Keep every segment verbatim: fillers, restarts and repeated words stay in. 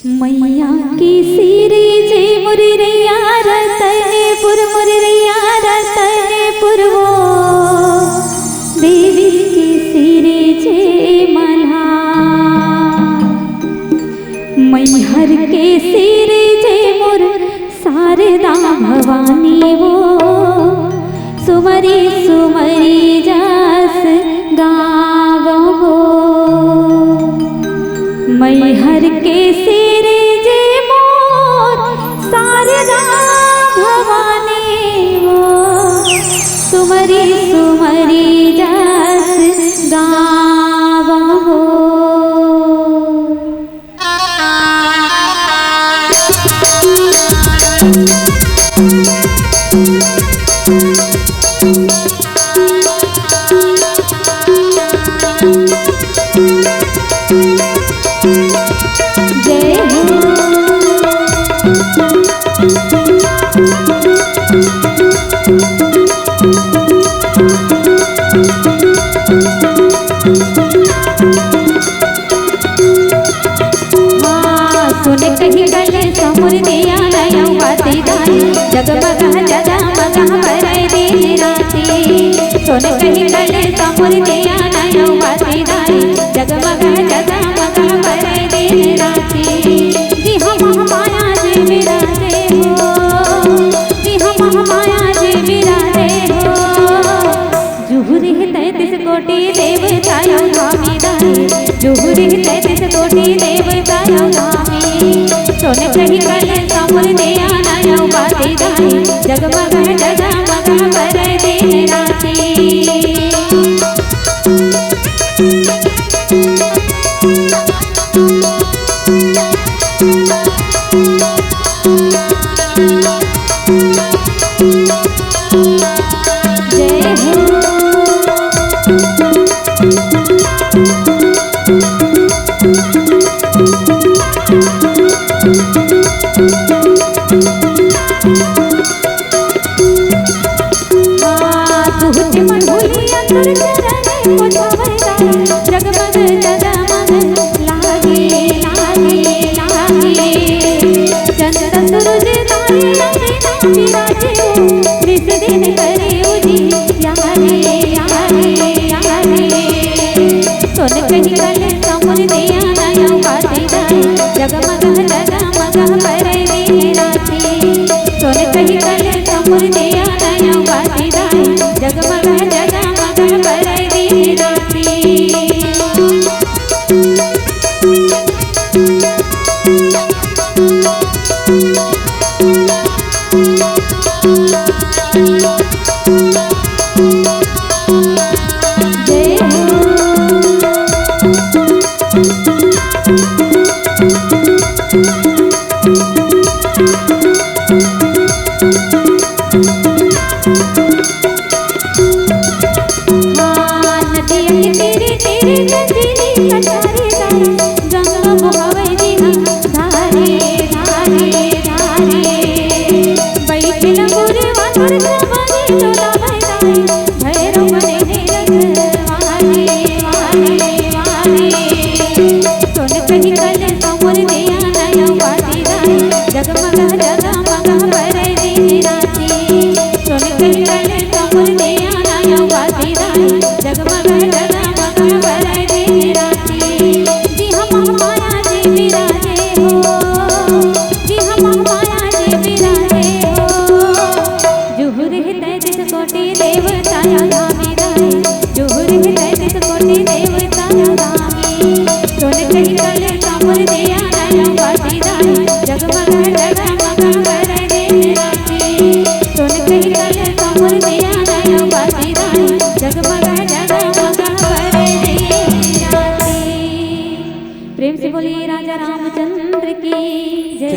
मैया के सिरिजे मुररैया रतनपुर, मुररैया रतनपुर वो देवी के सिरिजे मल्हार। मैहर के सिरिजे मोर शारदा भवानी वो सुमरी सुमरी जस गावहु। मैहर के सिरिजे मोर शारदा भवानी वो सुमरी सुमरी जस गावहु। जय हो। हाँ, सोने कही कलसा मोर दिया नयौ बाती दाई, जगमग जगमग बरै दिन राती। सोने कही कलसा मोर दिया नयौ बाती दाई, जगमग जगमग बरै दिन राती। जी हम माया जी विराजे हो, जी हम माया जी विराजे हो। जुहुरे तैंतीस कोटि देवता अवधामी दाई, जुहुरे तैंतीस कोटि देवता अवधामी। सोने कही कलसा मोर दिया नयौ बाती दाई, जगमग जगमग बरै दिन राती। जय हो। हाँ, तुहते मन भूलिया तोर चरणे पोछावै दाई, जगमग जगमग लागे, लागे, लागे। चंद सूरज तारे अंगना विराजे हो, निस दिन करे उजियारे, यारे, यारे। सोने कही कलसा मोर दिया नयौ बाती दाई, जगमग जगमग बरै दिन राती। सोने कही कलसा मोर दिया नयौ बाती दाई, जगमग जगमग बरै दिन राती। जय हो। हाँ, नदिया के तीरे तीरे गंजनी कटारे दाई, गंगा बहावै दिहा धारे, धारे, धारे। बैठे न गुरुवा तोर सवारी डोलावै दाई, भैरव बने हे रखवारे, वारे, वारे। सोने कही कलसा मोर दिया नयौ बाती दाई, जगमग जगमग बरै दिन राती। सोने कही कलसा मोर दिया नयौ बाती दाई, जगमग जगमग बरै दिन राती। जी हम माया जी विराजे हो, जी हम माया जी विराजे हो। जुहुरे तैंतीस कोटि देवता अवधामी दाई, जुहुरे तैंतीस कोटि देवता अवधामी। सोने कही कलसा मोर दिया नयौ बाती दाई, जगमग जगमग बरै दिन राती। सोने कही कलसा मोर दिया नयौ बाती दाई, जगमग जगमग बरै दिन राती। प्रेम से बोलिए राजा रामचंद्र की जय।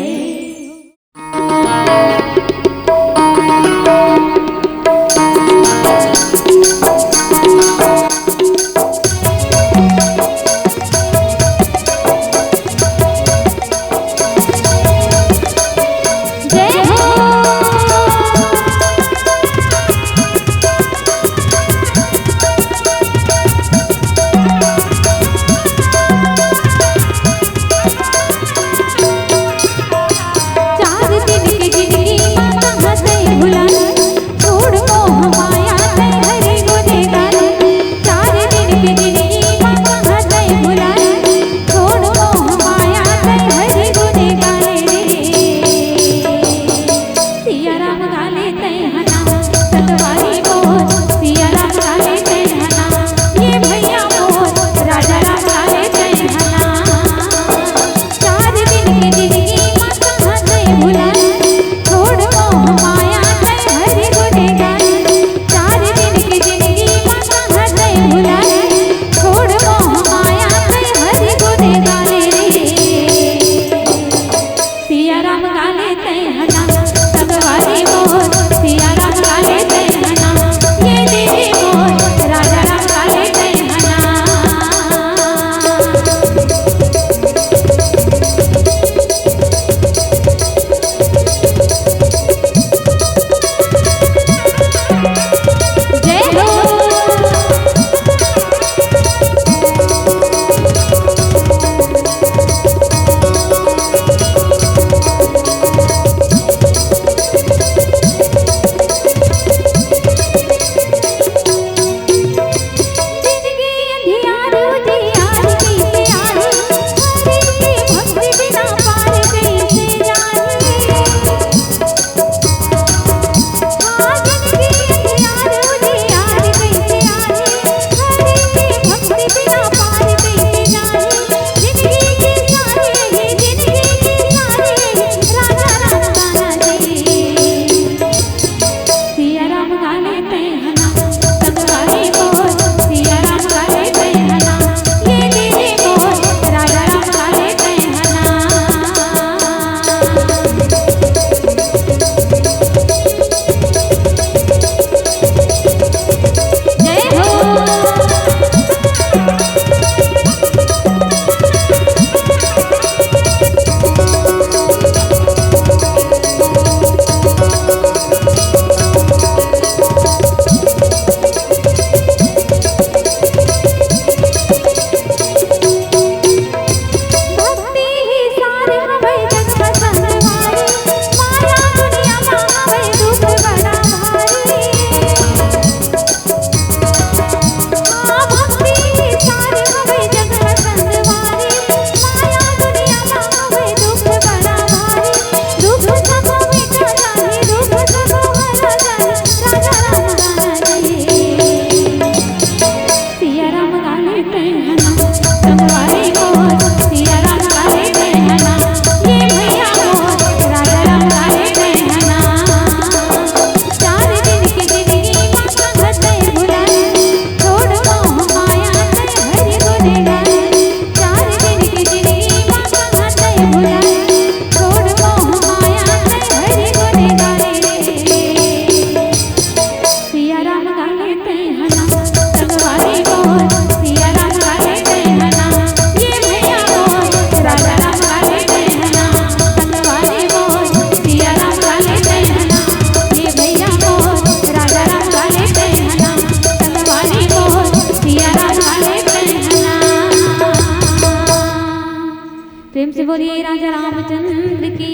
प्रेम से बोलिए राजा रामचंद्र की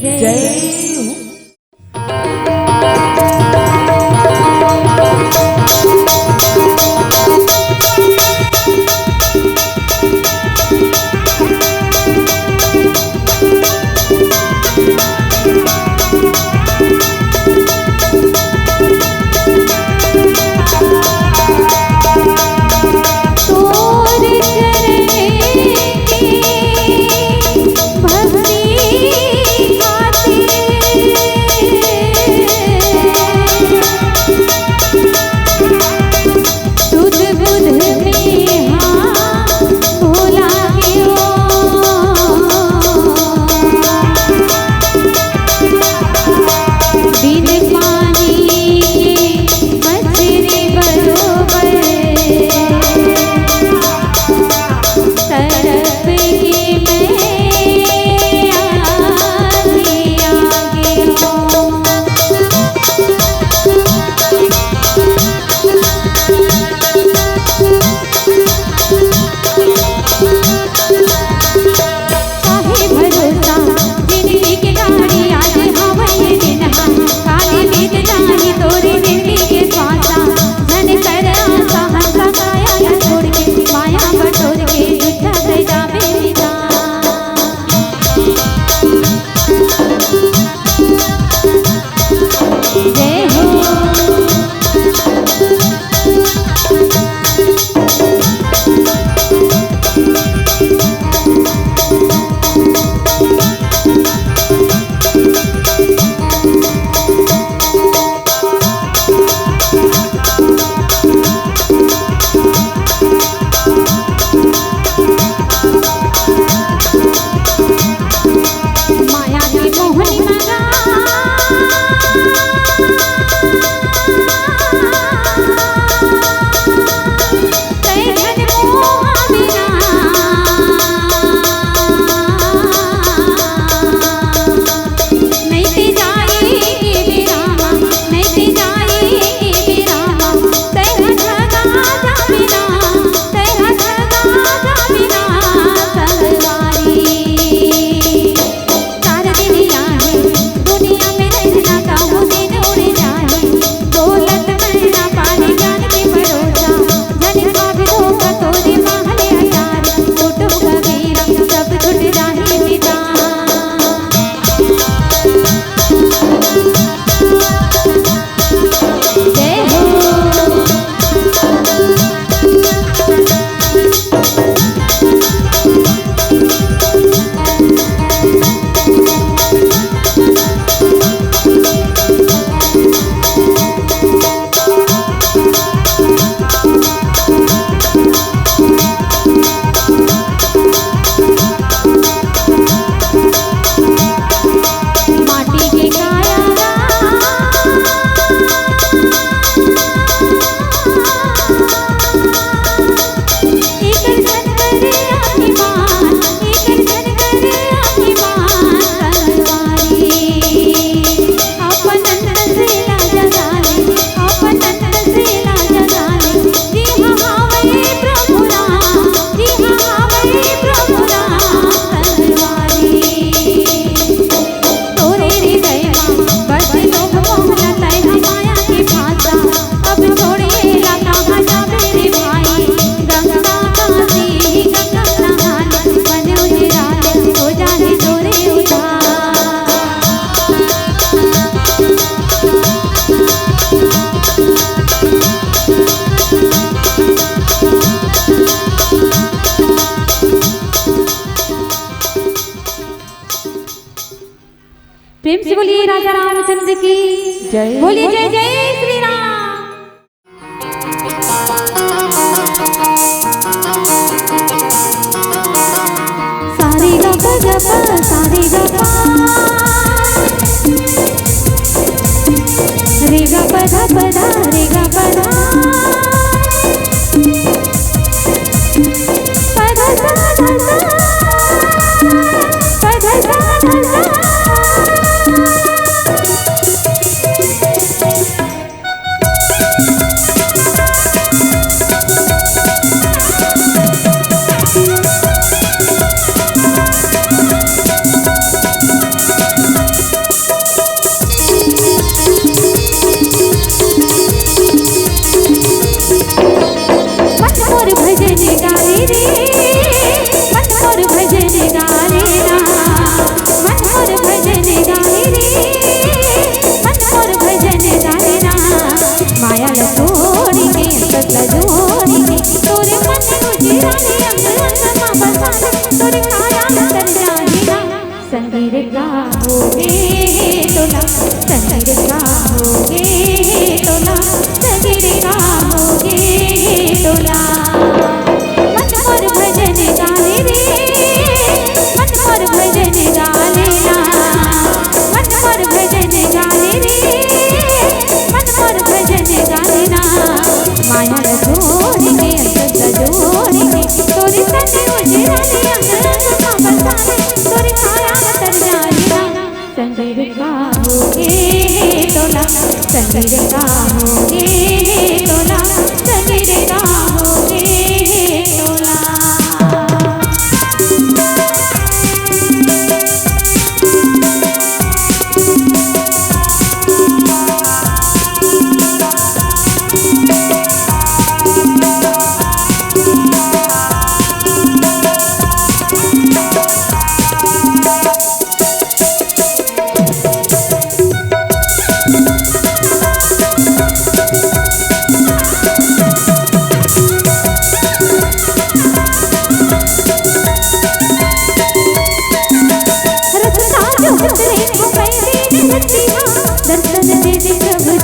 जय। जय हो। प्रेम से बोलिए राजा रामचंद्र की जय। बोलिए जय जय श्री राम। सारे गा पा गा पा, सारे गा पा, रे गा पा धा पा धा, रे गा पा धा, पा धा सा धा सा, पा धा सा धा सा।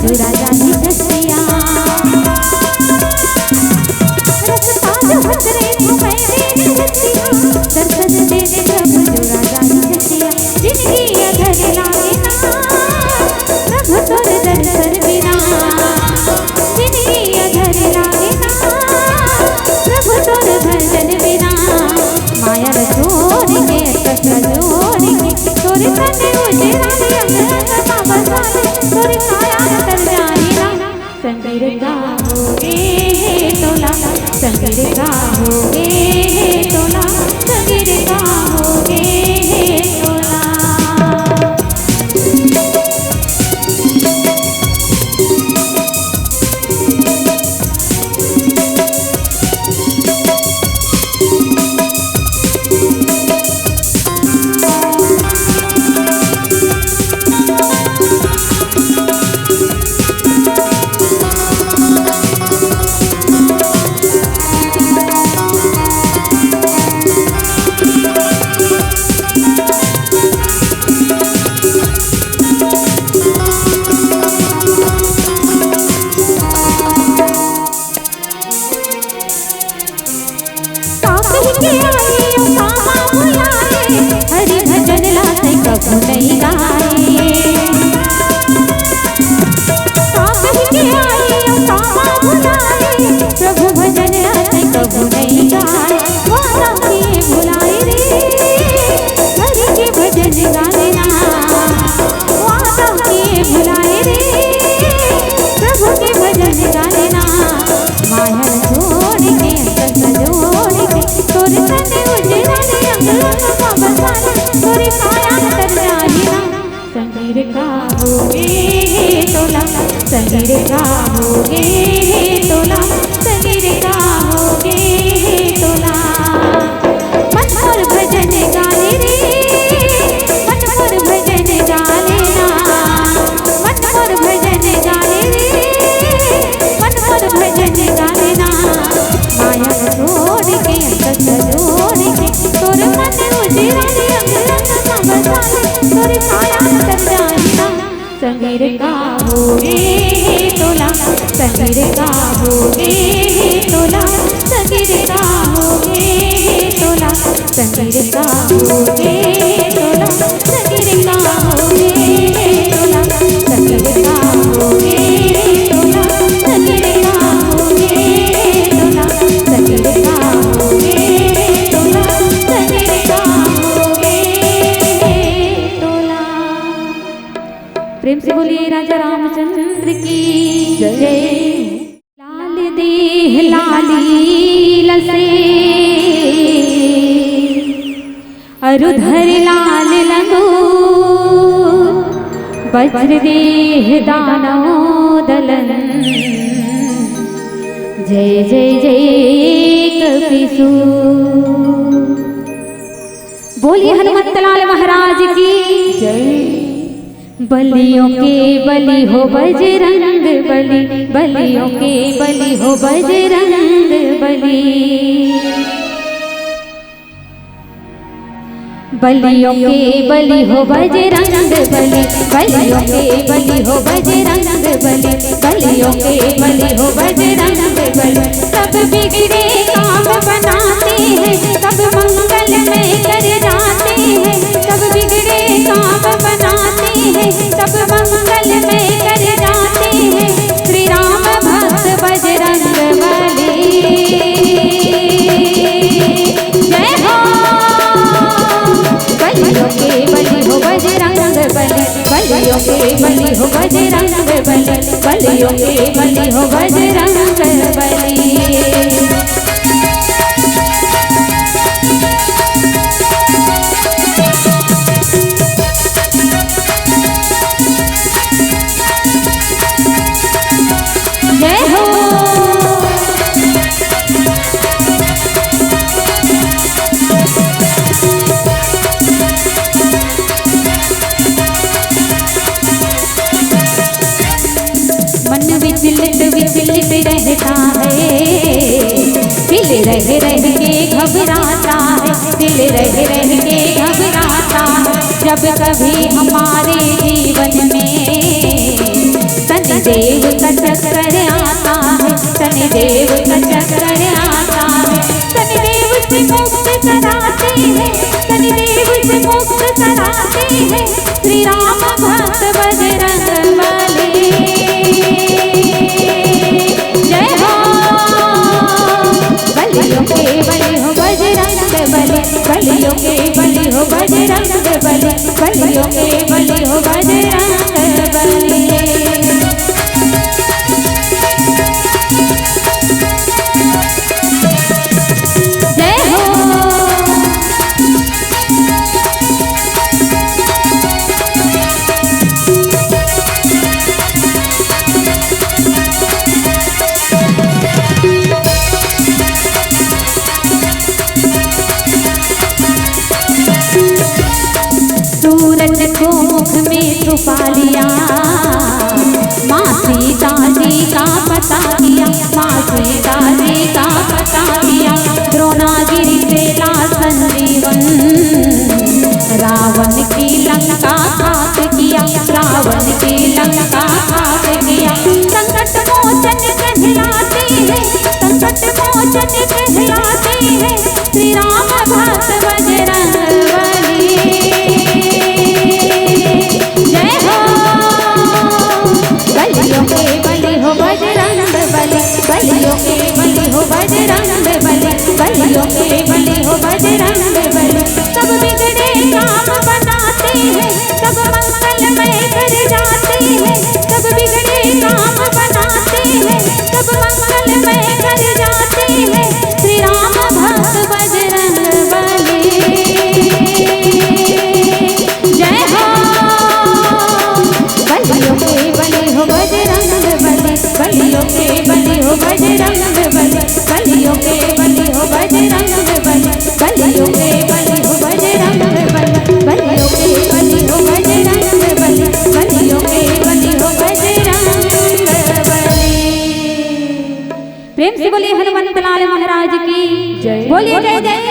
जुड़ा जाही छतिया। रस्ता जो हथरे घुमई दे रतिया, दर्शन दे दे प्रभु जुड़ा जाही छतिया। जिनगी अधर लागे ना, प्रभु तोर दर्शन बिना। जिनगी अधर लागे ना, प्रभु तोर भजन बिना। माया ल छोड़ के, तन ल जोड़ के, तोरे तने उजड़ा ले, अंग अंग मा बसा ले, तोरे काया ल तर जाही ना। संगीर का होगे हे टोला, संगीर का होगे हे टोला, संगीर का होगे हे टोला। का कहि के आए अउ कामा बुलाए, हरि भजन ला तैं कभू नइ गाए। का कहि के आए अउ कामा बुलाए, प्रभु भजन ला तैं कभू नइ गाए। वादा के भुलाए रे, हरि के भजन गा लेना। वादा के भुलाए रे, प्रभु के भजन गा लेना। माया ल छोड़ के, तन ल जोड़ के, तोरे तने उजड़ा ले, अंग अंग मा बसा ले, तोरे काया ल तर जाही ना। संगीर का होगे हे टोला, संगीर का होगे हे टोला, संगीर का होगे हे टोला। मन मोर भजन गा ले रे, मन मोर भजन गा लेना, मन मोर भजन गा ले रे, मन मोर भजन गा लेना। माया ल छोड़ के, अंग ल जोड़ के, तोर मन उजड़ा ले, अंग अंग मा बसा ले, तोर काया ल तर जाही ना। संगीर का होगे हे टोला, संगीर का होगे हे टोला, संगीर का होगे हे टोला, संगीर का होगे हे टोला, संगीर का होगे हे टोला, संगीर का होगे हे टोला, संगीर का होगे हे टोला, संगीर का होगे हे टोला, संगीर का होगे हे टोला। प्रेम से बोलिए राजा रामचंद्र की जय। लाल देह लाली लसे, अरु धर लाल लंगू, वज्र देह दानव दलन। जय जय जय कपिसू। बोलिए हनुमंत लाल महाराज की जय। बलियों के बलि हो बजरंग बली, बलियों के बलि हो बजरंग बली। बलियों के बलि हो बजरंग बली, बलियों के बलि हो बजरंग बली, बलियों के बलि हो बजरंग बली। सब बिगड़े काम बनाते हैं, सब मंगलमय कर जाते हैं। सब बिगड़े काम बनाते हैं, सब मंगलमय कर जाते हैं। श्री राम भक्त बजरंग बली। जय हो। बलियों के बलि हो बजरंग बली, बलियों के बलि हो बजरंग बली, बलियों के बलि हो बजरंग बली। जय हो। मन विचलित विचलित रहता है, दिल रह रह के घबराता है, दिल रह रह के घबराता है। जब कभी हमारे जीवन में शनि दे चक्कर आता है, शनिदेव का चक्कर आता है। शनिदेव से मुक्त कराते हैं, शनिदेव से मुक्त कराते हैं श्री राम भक्त बजरंग बली। जय हो। बलियों के बली हो बजरंग बली, बलियों के बली हो बजरंग बली, बलियों के बली हो बजरंग बली। जय हो। सूरज को मुख में छुपा लिया, माँ सीता जी का पता किया, माँ सीता जी का पता किया। द्रोणागिरी से ला संजीवन, रावण की लंका खाक किया, रावण की लंका खाक किया। संकट मोचन कहलाते हैं, संकट मोचन कहलाते हैं श्री राम भक्त बजरंग बली। जय हो। बलियों के बली हो बजरंग बली, बलियों के बली हो बजरंग बली, बलियों के बली हो बजरंग बली। सब बिगड़े काम बनाते हैं, सब मंगलमय कर जाते हैं, सब बिगड़े काम बनाते हैं, सब मंगलमय कर जाते हैं श्री राम भक्त बजरंग बली। जय हो। बलियों के बली हो बजरंग बली, बलियों के बली हो बजरंग बली, बलियों के बली हो बजरंग बली, बलियों के बली हो बजरंग बली, बलियों के बली हो बजरंग बली, बलियों के बली हो बजरंग बली। प्रेम से बोलिए हनुमंत लाल महाराज की जय। बोलिए जय जय।